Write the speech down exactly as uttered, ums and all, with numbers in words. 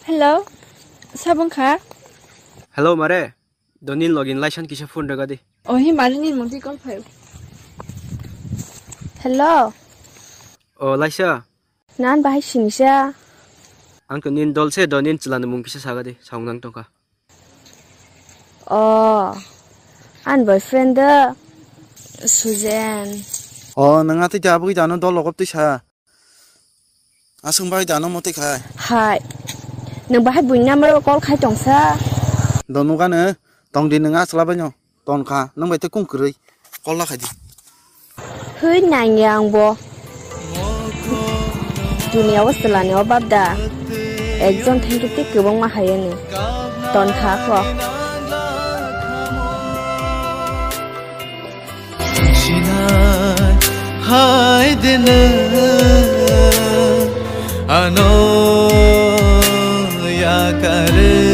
Hello, sabung kha? Hello, mare. Donin login laisan kisa phone rega di. Oh, hi mare ni mungti call phayo. Hello. Oh, laisa. Nan bahai sinisa. Ang to nin dol se donin chwlani mung kisa saga di. Saung nang tongkha. Oh, an boyfriend da Sujen. Oh, nang atwi ta abui ta no dol logop twi sa. Aswng bai da no motwi khai. Hai. Nwng bahai buini number o call khai tongsa. Do nugano tong di nwng asla bai no. Ton kha nwng bai te kung kwrwi. Call la khai di. Hwi nangya ang bo. Dunia o swlani o bab da. Ekjon thengki tik kwbangma hayani. Ton kha kho. Sinai hai dene ano yakare.